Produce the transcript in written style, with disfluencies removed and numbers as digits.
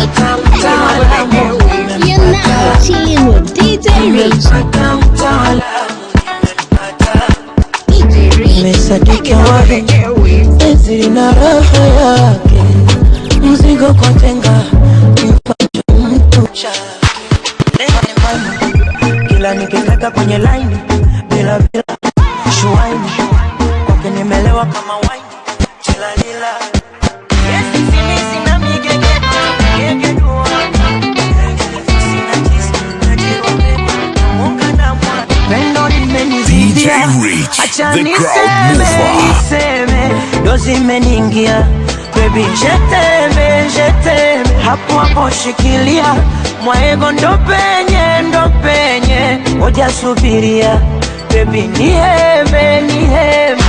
Rich. Taking over the airwaves. You're now chilling with DJ Rich. DJ Rich. Nimesadiki Taking over the wahi airwaves. penzi lina raha yake, mzigo kwa tenga kipacho mtu cha kila nikitaka kwenye laini bila bila shuaini kwake nimelewa kama waini chilalila. Yes, simi sina migege, gege dua. Sina jisi, najirobe, namunga na mwa. Pendo limenizidia. DJ Rich, Acha the crowd niseme, mover. niseme, dozi imeniingia. Baby, je t'aime, je t'aime. Hapo hapo shikilia mwaego ndo penye oja subiria. Baby, niheme, niheme.